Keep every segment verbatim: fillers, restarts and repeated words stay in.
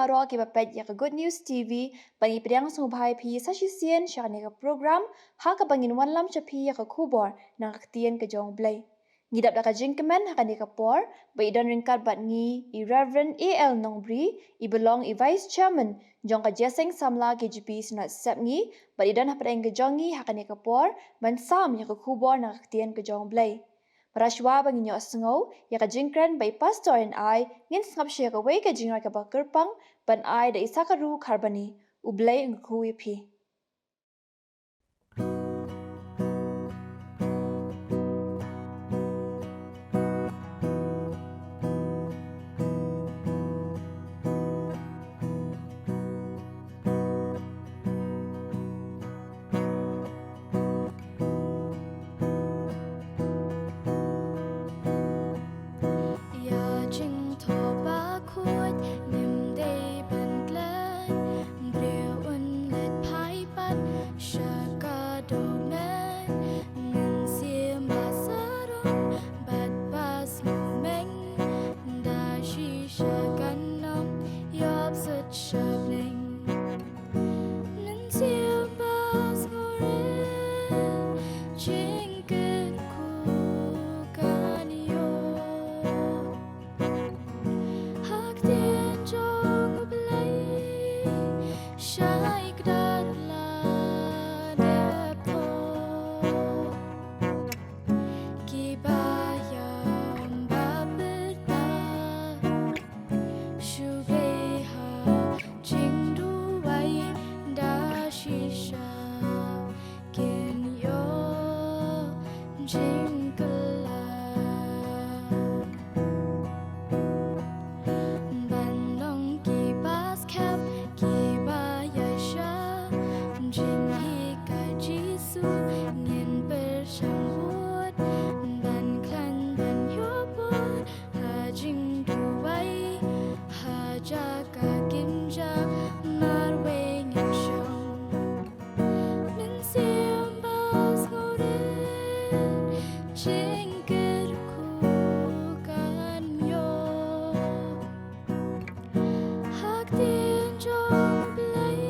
baroh kiba peit ïa ka Good News T V, ba ngi pdiang sngewbha ïa phi sa shisien sha kane ka program, ha kaba ngin wanlam sha phi ïa ka khubor na ka ktien ka jong U Blei. Ngi dap da ka jingkmen ha kane ka por, ba i don ryngkat bad ngi i Reverend A L Nongbri, i ba long i Vice Chairman jong ka Jingïaseng Samla K J P Synod Sepngi, bad i don hapdeng ka jong ngi ha kane ka por ban sam ïa ka khubor na ka ktien ka jong U Blei. Marashwa ba ngin ïohsngew ïa ka jingkren bad i Pastor N I, ngin sngap sha kawei ka jingrwai kaba kyrpang ban ai da i Sakaru Kharbani. U Blei un kyrkhu ïa phi. Ïa jingthoh ba khuid ngim dei ban klet, briew un leit phai pat sha ka dohmed. Mynsiem ba sarong bad ba sngewmeng, da shisha kan ym ïoh sut sha bneng. Mynsiem ba sngewrit, jingkyrkhu kan ïoh. Ha ktien jong U Blei, shai kdar la dep thoh. Kiba ïam ba pyrta, shu beh ha jingduwai, da shisha kin ïoh jingkylla. Ban long kiba skhem, kiba ïaishah jinghikai Jisu, ngin pyrshang bud ban khlaiñ ban ïoh bud ha jingduwai, ha jaka kynja marwei ngin shong. Mynsiem ba sngewrit, jingkyrkhu kan ïoh. Ha ktien jong U Blei,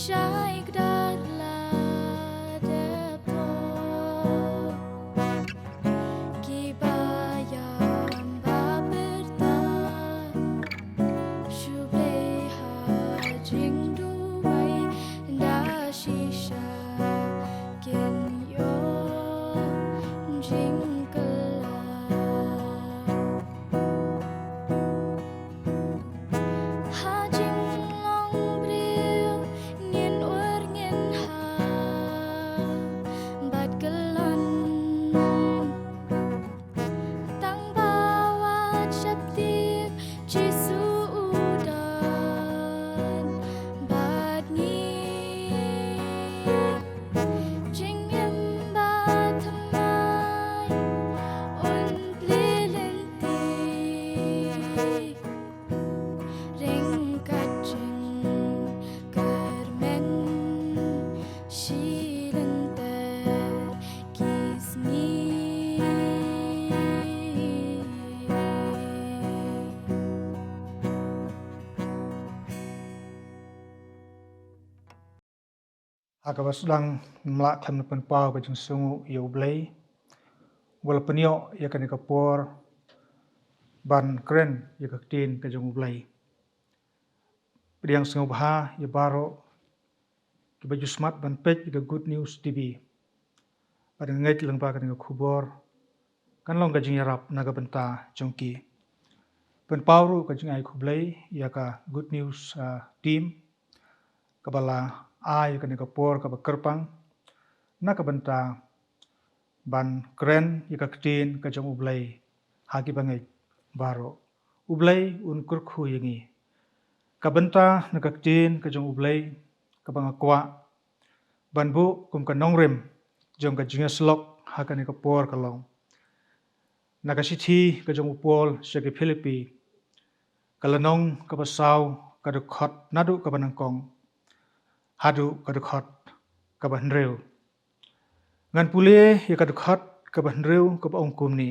shai kdar la dep thoh. Kiba ïam ba pyrta, shu beh ha jingduwai, da shisha kin ïoh jingkylla. Ha jinglong briew ngin ur ngin ha bad kyllon. Tang ba wat sheptieng Jisu u don bad ngi. Jingim ba thymmai un plie lynti. Ryngkat jingkyrmen shi lynter ki sngi. Ha kaba sdang, ngim lah khlem da pynpaw ka jingsngewnguh ïa U Blei, uba la pynïoh ïa kane ka por ban kren ïa ka ktien ka jong U Blei. Pdiang sngewbha ïa baroh kiba ju smat ban peit ïa ka Good News T V. Bad nga ngeit lyngba kane ka khubor kan long ka jingïarap na ka bynta jong ki. Pynpaw ruh ka jingai khublei ïa ka Good News, ah, team, kaba la ai ïa kane ka por kaba kyrpang na ka bynta ban kren ïa ka ktien ka jong U Blei ha ki bangeit baroh. U Blei un kyrkhu ïa ngi. Ka bynta na ka ktien ka jong U Blei kaba nga kwah ban buh kum ka nongrim jong ka jingïasyllok ha kane ka por ka long na ka shithi ka jong u Paul sha ki Philippi, ka lynnong kaba saw, ka dkhot naduh kaba nyngkong haduh ka dkhot kaba hynriew. Ngan pule ïa ka dkhot kaba hynriew kaba ong kumne: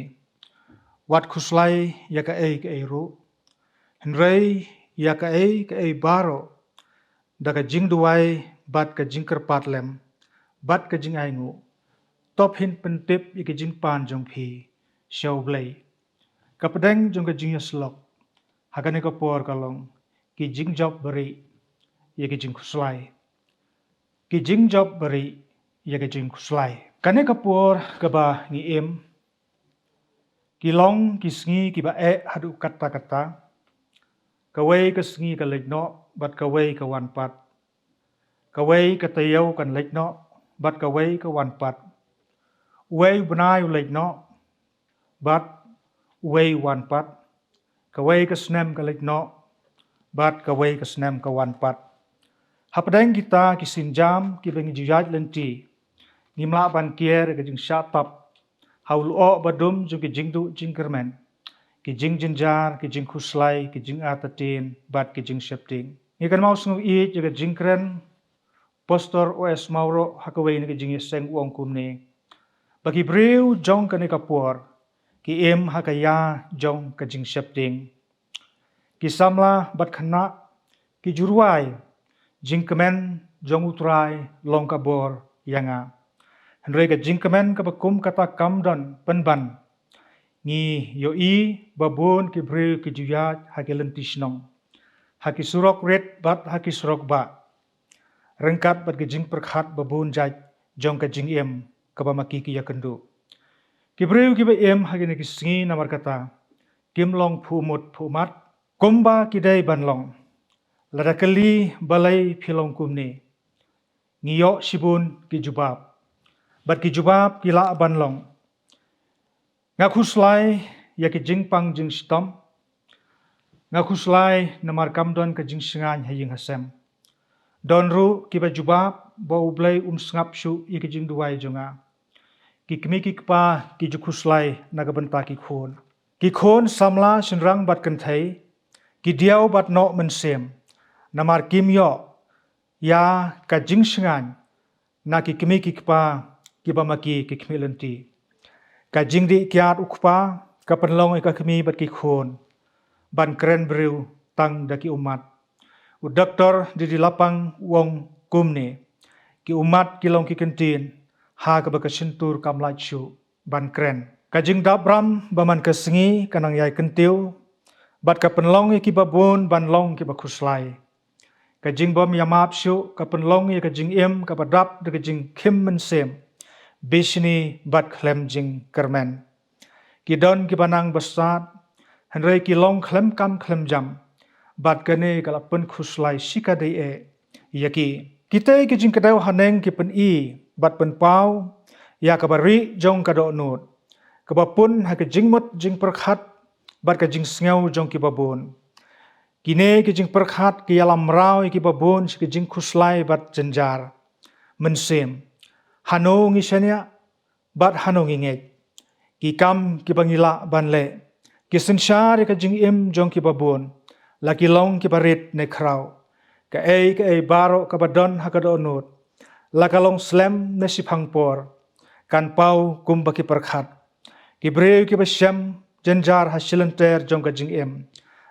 Wat khuslai ïa kaei kaei ruh, hynrei ïa kaei kaei baroh da ka jingduwai bad ka jingkyrpad lem bad ka jingainguh. Tob hin pyntip ïa ki jingpan jong phi sha U Blei. Ka pdeng jong ka jingïasyllok ha kane ka por ka long: Ki jingjop bari ïa ki jingkhuslai. Ki jingjop bari ïa ki jingkhuslai. Kane ka por kaba ngi im, ki long ki sngi kiba eh haduh katta katta. Kawei ka sngi ka leit noh bad kawei ka wan pat. Kawei ka taïew kan leit noh bad kawei ka wan pat. Uwei u bnai u leit noh bad uwei u wan pat. Kawei ka snem ka leit noh bad kawei ka snem ka wan pat. Hapdeng kita ki sienjam kiba ngi ju ïaid lynti, ngim lah ban kiar ka jingshah tap ha u lyoh ba dum jong ki jingduh jingkyrmen, ki jingjynjar, ki jingkhuslai, ki jingartatien bad ki jingsheptieng. Ngi kynmaw sngewbha ïa ka jingkren Pastor O S Mawroh ha kawei na ka jingïaseng, u ong kumne ba ki briew jong kane ka por ki im ha ka ïa jong ka jingsheptieng. Ki samla bad khynnah ki ju rwai: Jingkmen jong U Trai long ka bor ïa nga. Hynrei ka jingkmen kaba kum kata kam don pynban. Ngi ïohi ba bun ki briew ki ju ïaid ha ki lynti shnong, ha ki surok rit bad ha ki surok bah, ryngkat bad ki jingpyrkhat ba bun jait jong ka jingim kaba ma ki ki ïakynduh. Ki briew kiba im ha kine ki sngi namar kata kim long phuh mut phuh mat kumba ki dei ban long. Lada kylli balei phi long kumne, ngi ïoh shibun ki jubab. Bad ki jubab ki lah ban long: Nga khuslai ïa ki jingpang jingshitom. Nga khuslai namar kam don ka jingshngaiñ ha ïing ha sem. Don ruh kiba jubab ba U Blei um sngap shuh ïa ki jingduwai jong nga. Ki kmie ki kpa ki ju khuslai na ka bynta ki khun. Ki khun samla shynrang bad kynthei ki diaw bad noh mynsiem namar kim ïoh ïa ka jingshngaiñ na ki kmie ki kpa kiba ma ki ki khmih lynti. Ka jingdih kiad u kpa ka pynlong ïa ka kmie bad ki khun ban kren briew tang da ki ummat. U Doktor D D Lapang u ong kumne: Ki ummat ki long ki kyntien ha kaba ka shyntur kam lait shuh ban kren. Ka jingdap ram ba man ka sngi ka nang ïai kyntiew bad ka pynlong ïa kiba bun ban long kiba khuslai. Ka jingbym ïamap shuh ka pynlong ïa ka jingim kaba dap da ka jingkhim mynsiem, bishni bad khlem jingkyrmen. Ki don kiba nang bastad, hynrei ki long khlem kam khlem jam, bad kane ka la pynkhuslai shikatdei eh ïa ki. Kitei ki jingkdew haneng ki pyni bad pynpaw ïa kaba rieh jong ka dohnud, kaba pun ha ka jingmut jingpyrkhat bad ka jingsngew jong kiba bun. Kine ki jingpyrkhat ki ïalam mraw ïa kiba bun sha ki jingkhuslai bad jynjar mynsiem. Hano ngi shaniah bad hano ngi ngeit? Ki kam kiba ngi lah ban leh ki synshar ïa ka jingim jong kiba bun, la ki long kiba rit ne khraw. Kaei kaei baroh kaba don ha ka dohnud, la ka long slem ne shiphang por, kan paw kumba ki pyrkhat. Ki briew kiba shem jynjar ha shilynter jong ka jingim,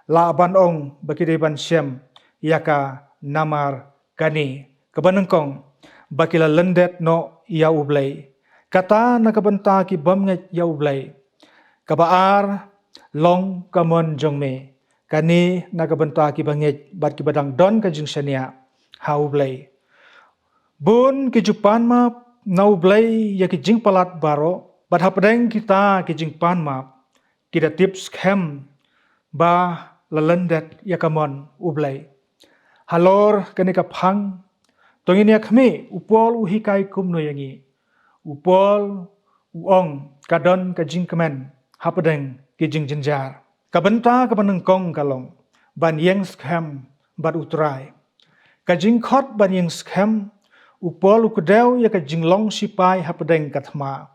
lah ban ong ba ki dei ban shem ïa ka namar kane kaba nyngkong, ba ki la lyndet noh ïa U Blei. Kata na ka bynta ki bym ngeit ïa U Blei. Kaba ar, long ka mon jong me. Kane na ka bynta kiba ngeit bad kiba dang don ka jingshaniah ha U Blei. Bun ki ju pan map na U Blei ïa ki jingpalat baroh, bad hapdeng kita ki jingpan map ki da tip skhem ba la lyndet ïa ka mon U Blei. Halor kane ka phang, to ngin ïa khmih, u Paul u hikai kumno ïa ngi? U Paul u ong ka don ka jingkmen hapdeng ki jingjynjar. Ka bynta kaba nyngkong ka long ban ïeng skhem bad U Trai. Ka jingkhot ban ïeng skhem, u Paul u kdew ïa ka jinglong sipai hapdeng ka thma,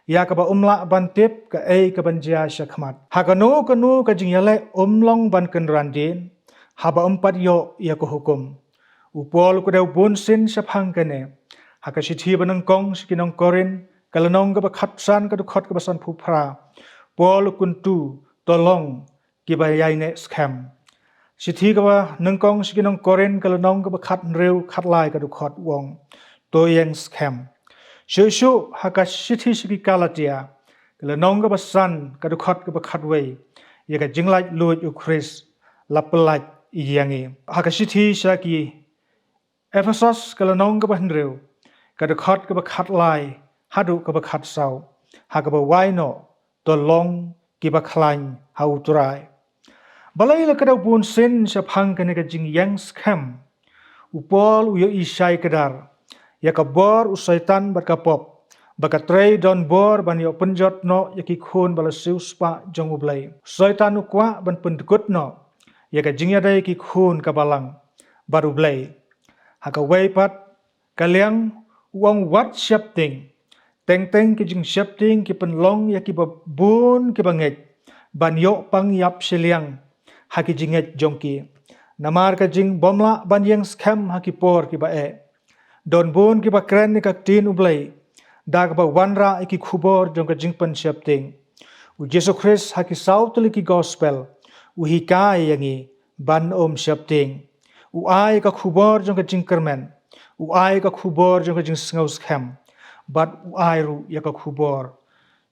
ïa kaba um lah ban tip kaei kaban jia shakhmat. Ha kano kano ka jingïaleh um long ban kynran dien haba um pat ïoh ïa ka hukum. U Paul u kdew bunsien shaphang kane ha ka shithi banyngkong sha ki nong Korinth, ka lynnong kaba khatsan, ka dkhot kaba sanphew phra. Paul u kyntu, to long kiba ïaineh skhem. Shithi kaba nyngkong sha ki nong Korinth ka lynnong kaba khathynriew, khatlai ka dkhot u ong: To ïeng skhem. Shuh shuh ha ka shithi sha ki Galatia ka lynnong kaba san ka dkhot kaba khatwei, ïa ka jinglaitluid u Khrist la pyllait ïa ngi. Ha ka shithi sha ki Ephesos ka lynnong kaba hynriew, ka dkhot kaba khatlai haduh kaba khatsaw, ha kaba wai noh: To long kiba khlaiñ ha U Trai. Balei la kdew bunsien shaphang kane ka jingïeng skhem? U Paul u ïohi shai kdar ïa ka bor u Soitan bad ka pop, ba ka trei don bor ban ïoh pynjot noh ïa ki khun ba la siewspah jong U Blei. U Soitan u kwah ban pyndkut noh ïa ka jingïadei ki khun ka Balang bad U Blei. Ha kawei pat ka liang, u ong wat sheptieng. Teng teng ki jingsheptieng ki pynlong ïa kiba bun kiba ngeit ban ïoh pang ïap shiliang ha ki jingngeit jong ki. Namar ka jingbymlah ban ïeng skhem ha ki por kiba eh, don bun kiba kren ïa ka ktien U Blei da kaba wanrah ïa ki khubor jong ka jingpynsheptieng. U Jisu Khrist ha ki saw tylli ki gospel u hikai ïa ngi ban ym sheptieng. U ai ka khubor jong ka jingkyrmen, u ai ka khubor jong ka jingsngew skhem, bad u ai ruh ïa ka khubor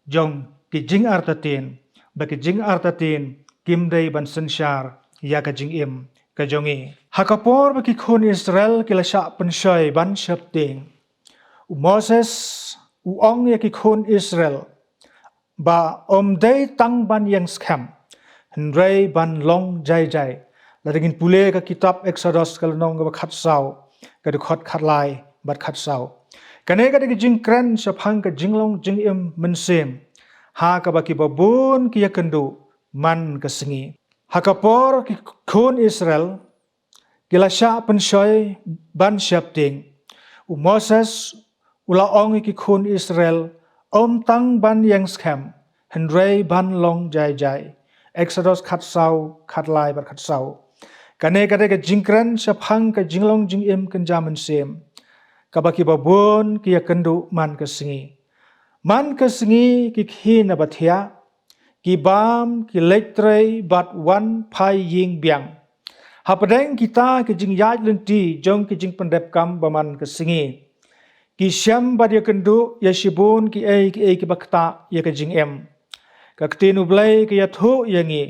jong ki jingartatien, ba ki jingartatien kim dei ban synshar ïa ka jingim ka jong ngi. Ha ka por ba ki khun Israel ki la shah pynshoi ban sheptieng, u Moses u ong ïa ki khun Israel ba ym dei tang ban ïeng skhem, hynrei ban long jai jai. Lada ngin pule ka kitab Eksodos ka lynnong kaba khatsaw, ka dkhot khatlai bad khatsaw. Kane ka dei ka jingkren shaphang ka jinglong jingim mynsiem ha kaba kiba bun ki ïakynduh man ka sngi. Ha ka por ki khun Israel ki la shah pynshoi ban sheptieng, u Moses u la ong ïa ki khun Israel ym tang ban ïeng skhem, hynrei ban long jai jai. Eksodos khatsaw, khatlai bad khatsaw. Kane ka dei ka jingkren shaphang ka jinglong jingim kynja mynsiem, kaba kiba bun ki ïakynduh man ka sngi. Man ka sngi ki khie na ba thiah, ki bam, ki leit trei bad wan phai ïing biang. Hapdeng kita ki jingïaid lynti jong ki jingpyndep kam ba man ka sngi, ki shem bad ïakynduh ïa shibun kiei kiei kiba ktah ïa ka jingim. Ka ktien U Blei ka ïathuh ïa ngi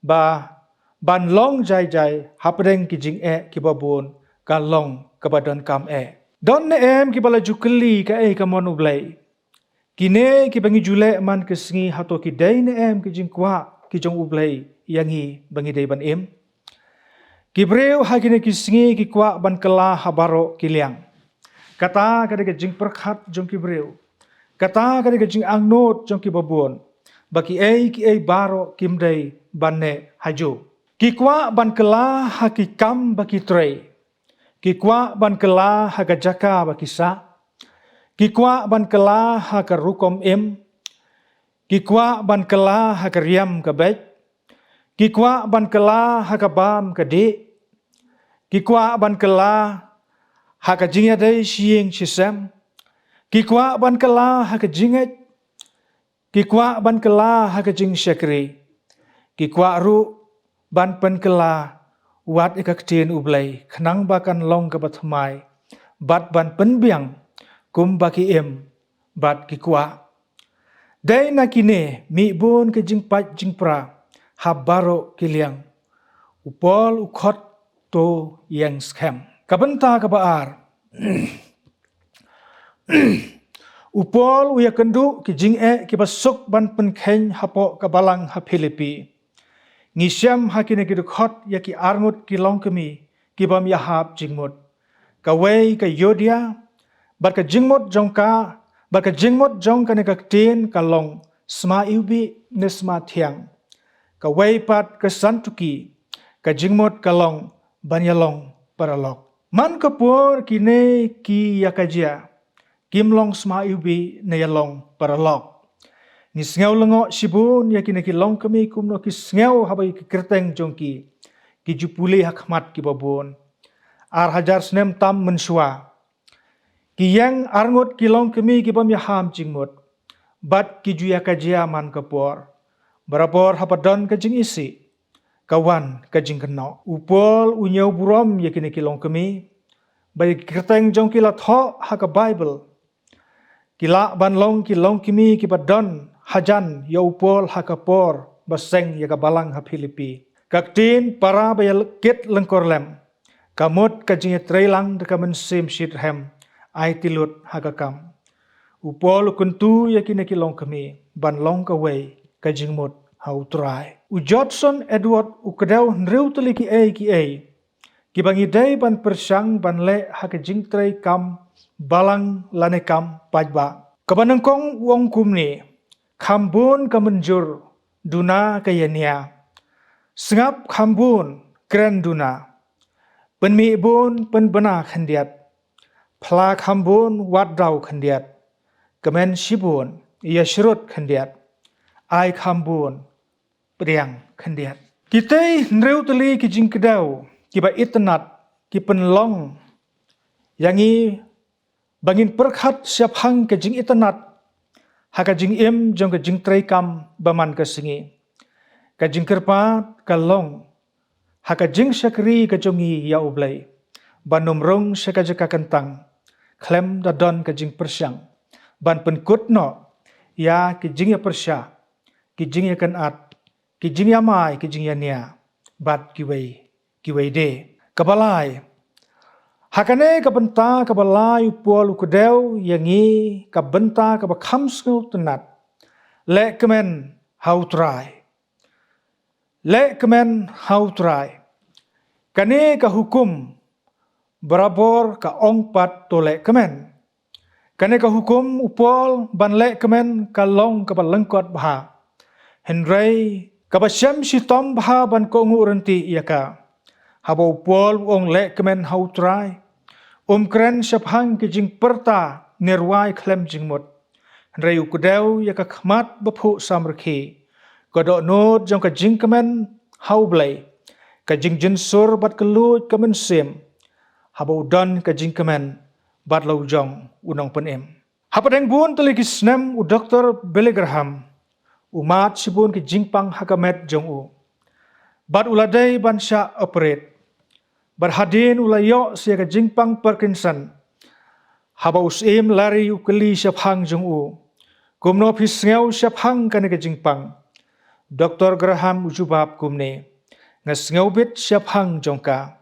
ba ban long jai jai hapdeng ki jingeh kiba bun, ka long kaba donkam eh. Don ne em kiba la ju kylli kaei ka mon U Blei? Kine kiba ngi ju leh man ka sngi, hato ki dei ne em ki jingkwah ki jong U Blei ïa ngi ba ngi dei ban im? Ki briew ha kine ki sngi ki kwah ban kylla ha baroh ki liang. Kata ka dei ka jingpyrkhat jong ki briew. Kata ka dei ka jingangnud jong kiba bun, ba kiei kiei baroh kim dei ban neh hajuh. Ki kwah ban kylla ha ki kam ba ki trei. Ki kwah ban kylla ha ka jaka ba ki sah. Ki kwah ban kylla ha ka rukom im. Ki kwah ban kylla ha ka riam ka beit. Ki kwah ban kylla ha ka bam ka dih. Ki kwah ban kylla ha ka jingïadei shi ïing shi sem. Ki kwah ban kylla ha ka jingngeit. Ki kwah ban kylla ha ka jingshakri. Ki kwah ruh ban pynkylla wat ïa ka ktien U Blei, khnang ba kan long kaba thymmai, bad ban pynbiang kumba ki im bad ki kwah. Dei na kine mih bun ki jingpait jingpra ha baroh ki liang. U Paul u khot to ïeng skhem. Ka bynta kaba ar, u Paul u ïakynduh ki jingeh kiba suk ban pynkheiñ hapoh ka balang ha Philippi. Ngi shem ha kine ki dkhot ïa ki arngut ki longkmie ki bym ïahap jingmut. Kawei ka Euodia, bad ka jingmut jong ka, bad ka jingmut jong kane ka ktien ka long sma iwbih ne sma thiang. Kawei pat ka Suntuke, ka jingmut ka long ban ïalong paralok. Man ka por kine ki ïa ka jia, kim long sma iwbih ne ïalong paralok. Ngi sngew lyngngoh shibun ïa kine ki longkmie kumno ki sngew haba ïa ki kyrteng jong ki ki ju pule ha khmat kiba bun. Ar hajar snem tam mynshuwa, ki ïeng arngut ki longkmie ki bym ïahap jingmut, bad ki ju ïa ka jia man ka por. Barabor haba don ka jingisih, ka wan ka jingkynnoh. U Paul u ñiew burom ïa kine ki longkmie ba ïa ki kyrteng jong ki la thoh ha ka Baibl. Ki lah ban long ki longkmie kiba don hajan ïa u Paul ha ka por ba seng ïa ka balang ha Philippi. Ka ktien para ba ïa kit lyngkor lem, ka mut ka jingïatreilang da ka mynsiem shitrhem, aiti lut ha ka kam. U Paul u kyntu ïa kine ki longkmie ban long kawei ka jingmut ha U Trai. U Judson Edward u kdew hynriew tylli kiei kiei kiba ngi dei ban pyrshang ban leh ha ka jingtrei kam balang lane kam paidbah. Kaba nyngkong u ong kumne: kham bun ka mynjur, duna ka ïania. Sngap kham bun, kren duna. Pynmih bun, pynbna khyndiat. Phla kham bun, wad daw khyndiat. Kmen shibun, ïasyrut khyndiat. Ai kham bun, pdiang khyndiat. Kitei hynriew tylli ki jingkdew kiba itynnat ki pynlong ïa ngi ba ngin pyrkhat shaphang ka jingitynnat ha ka jingim jong ka jingtrei kam ba man ka sngi. Ka jingkyrpad ka long ha ka jingshakri ka jong ngi ïa U Blei ban ym rung sha ka jaka kyntang khlem da don ka jingpyrshang ban pynkut noh ïa ki jingïapyrshah, ki jingïakynad, ki jingïamai, ki jingïania bad kiwei kiwei de. Kaba lai, ha kane ka bynta kaba lai u Paul u kdew ïa ngi ka bynta kaba kham sngewtynnat: leh kmen ha U Trai. Leh kmen ha U Trai. Kane ka hukum barabor ka ong pat to leh kmen. Kane ka hukum u Paul ban leh kmen ka long kaba lyngkot bha, hynrei kaba shem shitom bha ban kohnguh ryntih ïa ka. Haba u Paul u ong leh kmen ha U Trai, um kren shaphang ki jingpyrta ne rwai khlem jingmut, hynrei u kdew ïa ka khmat baphuh samrkhie, ka dohnud jong ka jingkmen ha U Blei, ka jingjynsur bad ka luid ka mynsiem haba u don ka jingkmen bad la u jong u nongpynim. Hapdeng bun tylli ki snem u Doktor Billy Graham u mad shibun ki jingpang ha ka met jong u, bad u la dei ban shah operate. Bad hadien u la ïoh sa ïa ka jingpang Parkinson. Haba u Syiem Larry u kylli shaphang jong u, kumno phi sngew shaphang kane ka jingpang? Doktor Graham u jubab kumne: Nga sngew bit shaphang jong ka.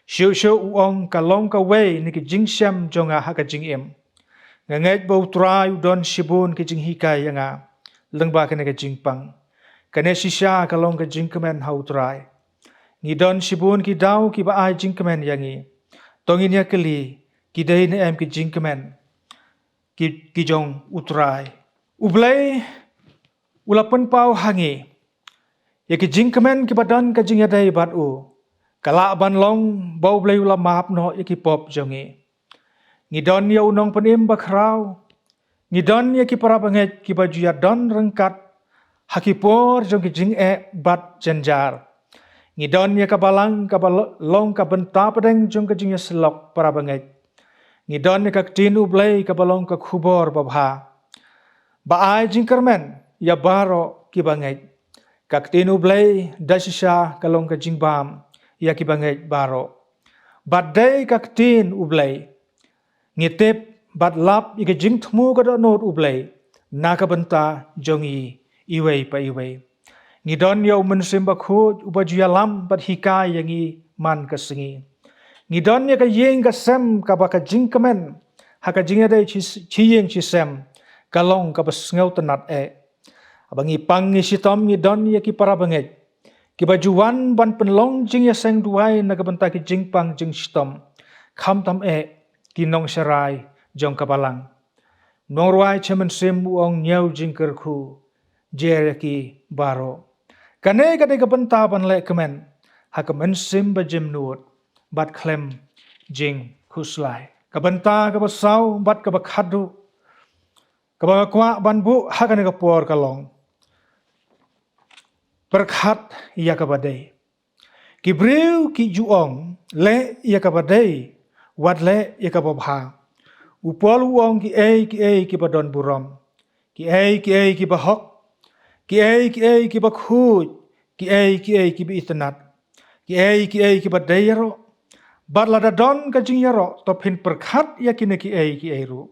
Shuh shuh u ong ka long kawei na ki jingshem jong nga ha ka jingim. Nga ngeit ba U Trai u don shibun ki jinghikai ïa nga lyngba kane ka jingpang. Kane shisha ka long ka jingkmen ha U Trai. Ngi don shibun ki daw kiba ai jingkmen ïa ngi. To ngin ïa kylli, ki dei ne em ki jingkmen ki, ki jong U Trai? U Blei u la pynpaw ha ngi ïa ki jingkmen kiba don ka jingïadei bad u. Ka lah ban long ba U Blei u la map noh ïa ki pop jong ngi. Ngi don ïa u nongpynim bakhraw. Ngi don ïa ki para bangeit kiba ju ïadon ryngkat ha ki por jong ki jingeh bad jynjar. Ngi don ïa ka balang kaba lo-, long ka bynta pdeng jong ka jingïasyllok para bangeit. Ngi don ïa ka ktien U Blei kaba long ka khubor babha ba ai jingkyrmen ïa baroh kiba ngeit. Ka ktien U Blei da shisha ka long ka jingbam ïa kiba ngeit baroh. Bad dei ka ktien U Blei ngi tip bad lap ïa ka jingthmu ka dohnud U Blei na ka bynta jong ngi iwei pa iwei. Ngi don ïa u Mynsiem Bakhuid uba ju ïalam bad hikai ïa ngi man ka sngi. Ngi don ïa ka ïing ka sem kaba ka jingkmen ha ka jingïadei shi, shi ïing shi sem ka long kaba sngewtynnat eh. Haba ngi pang ngi shitom ngi don ïa ki para bangeit kiba ju wan ban pynlong jingïaseng duwai na ka bynta ki jingpang jingshitom, khamtam eh ki nongsharai jong ka balang. Nongrwai cha mynsiem u ong ñiew jingkyrkhu jer ïa ki baroh. Kane ka dei ka bynta ban leh kmen ha ka mynsiem ba jemnud bad khlem jingkhuslai. Ka bynta kaba saw bad kaba khadduh kaba nga kwah ban buh ha kane ka por ka long: pyrkhat ïa kaba dei. Ki briew ki ju ong, leh ïa kaba dei, wat leh ïa kaba bha. U Paul u ong kiei kiei kiba don burom, kiei kiei kiba hok, kiei kiei kiba khuid, kiei kiei kiba itynnad, kiei kiei kiba dei ïaroh. Bad lada don ka jingïaroh, to phin pyrkhat ïa kine kiei kiei ruh.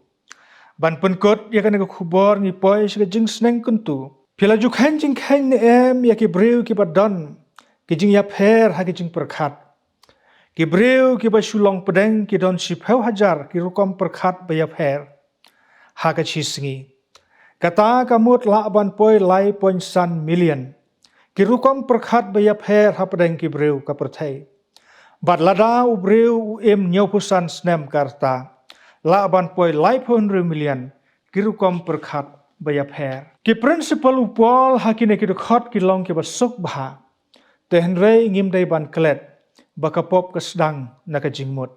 Ban pynkut ïa kane ka khubor, ngi poi sha ka jingsneng kyntu. Phi la ju kheiñ jingkheiñ ne em ïa ki briew kiba don ki jingïapher ha ki jingpyrkhat? Ki briew kiba shu long pdeng ki don shiphew hajar ki rukom pyrkhat ba ïapher ha ka shisngi. Kata ka mut lah ban poi lai point san million ki rukom pyrkhat ba ïapher hapdeng ki briew ka pyrthei. Bad lada u briew u im hynñiewphew san snem ka rta, lah ban poi laiphew hynriew million ki rukom pyrkhat ba ïapher. Ki principle u Paul ha kine ki dkhot ki long kiba suk bha. Te hynrei ngim dei ban klet ba ka pop ka sdang na ka jingmut,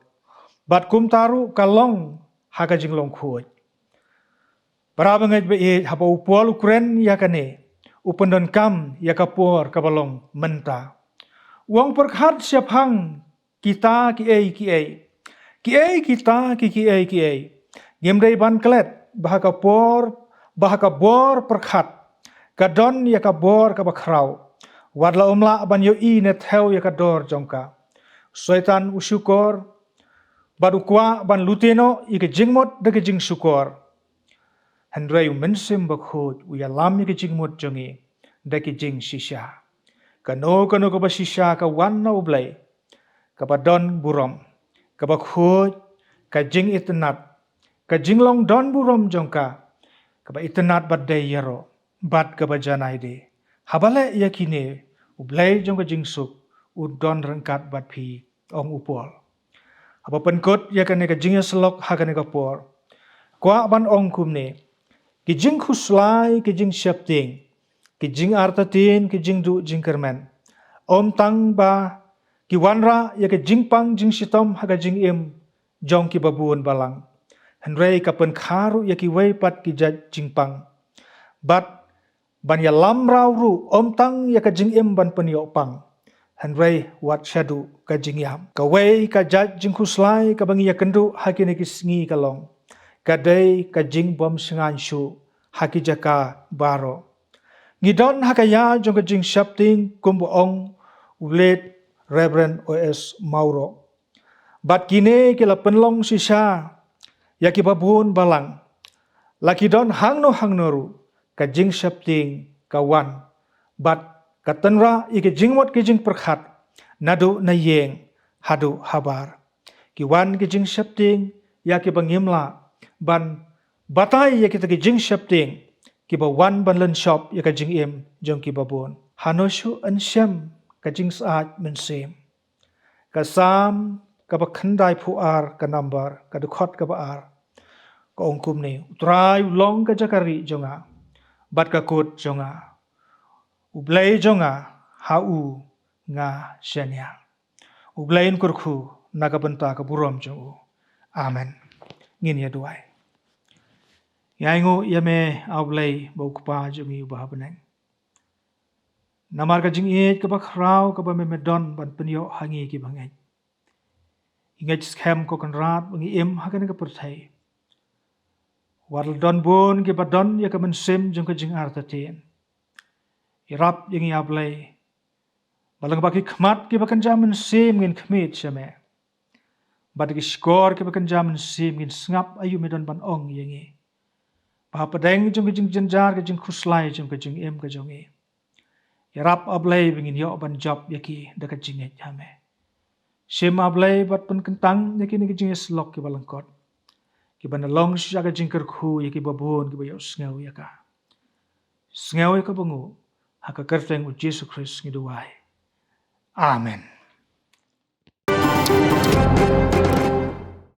bad kumta ruh ka long ha ka jinglong khuid. Para bangeit ba ïeit, haba u Paul u kren ïa kane, u pyndonkam ïa ka por kaba long mynta. U ong, pyrkhat shaphang kita kiei kiei. Kiei kita ki kiei kiei. Ngim dei ban klet ba ha ka por, ba ha ka bor pyrkhat ka don ïa ka bor kaba khraw. Wat la ym lah ban ïohi ne thew ïa ka dor jong ka. Soitan u shukor, bad u kwah ban lute noh ïa ka jingmut da ka jingshukor. Hynrei u Mynsiem Bakhuid u ïalam ïa ka jingmut jong ngi da ka jingshisha. Kano kano kaba shisha ka wan na U Blei, kaba don burom, kaba khuid, ka jingitynnad, ka jinglong don burom jong ka, kaba itynnad bad dei ïaroh, bad kaba janai de. Haba leh ïa kine, U Blei jong ka jingsuk un don ryngkat bad phi, ong u Paul. Haba pynkut ïa kane ka jingïasyllok ha kane ka por, kwah ban ong kumne: ki jingkhuslai, ki jingsheptieng, ki jingartatien, ki jingduh jingkyrmen, ym tang ba ki wanrah ïa ka jingpang jingshitom ha ka jingim jong kiba bun balang, hynrei ka pynkha ruh ïa kiwei pat ki jait jingpang. Bad ban ïalam rau ruh ym tang ïa ka jingim ban pynïoh pang, hynrei wat shaduh ka jingïap. Kawei ka jait jingkhuslai kaba ngi ïakynduh ha kine ki sngi ka long, ka dei ka jingbym shngaiñ shuh ha ki jaka baroh. Ngi don ha ka ïa jong ka jingsheptieng, kumba ong u late Reverend O S Mauro. Bad kine ki la pynlong shisha ïa kiba bun balang. La ki don hangno hangno ruh, ka jingsheptieng ka wan, bad ka tynrah ïa ki jingmut ki jingpyrkhat, naduh na ïing haduh habar. Ki wan ki jingsheptieng ïa kiba ngim lah ban batai ïa kita ki jingsheptieng, kiba wan ban lynshop ïa ka jingim jong kiba bun. Hano shuh yn shem ka jingsyaid mynsiem. Ka Salm kaba khyndaiphew ar, ka number, ka dkhot kaba ar, ka ong kumne: U Trai u long ka jaka rieh jong nga bad ka kut jong nga. U Blei jong nga, ha u nga shaniah. U Blei un kyrkhu na ka bynta ka burom jong u. Amen. Ngin ïa duwai. Ngi ainguh ïa me, A Blei, ba u Kpa jong ngi uba ha bneng. Namar ka jingïeit kaba khraw kaba me me don ban pynïoh ha ngi kiba ngeit. Ngi ngeit skhem, ko Kynrad, ba ngi im ha kane ka pyrthei. Wat la don bun kiba don ïa ka mynsiem jong ka jingartatien. Ïarap ïa ngi, A Blei, ba lyngba ki khmat kiba kynja mynsiem ngin khmih sha me. Bad ki shkor kiba kynja mynsiem ngin sngap aïu me don ban ong ïa ngi. Ba hapdeng jong ka jingjynjar, ka jingkhuslai jong ka jingim ka jong ngi, ïarap, A Blei, ba ngin ïoh ban jop ïa ki da ka jingngeit ha me. Shim, A Blei, bad pynkyntang ïa kine ki jingïasyllok kiba lyngkot, kiban da long shisha ka jingkyrkhu ïa kiba bun kiba ïohsngew ïa ka. Sngew ïa ka banguh, ha ka kyrteng u Jisu Khrist ngi duwai. Amen.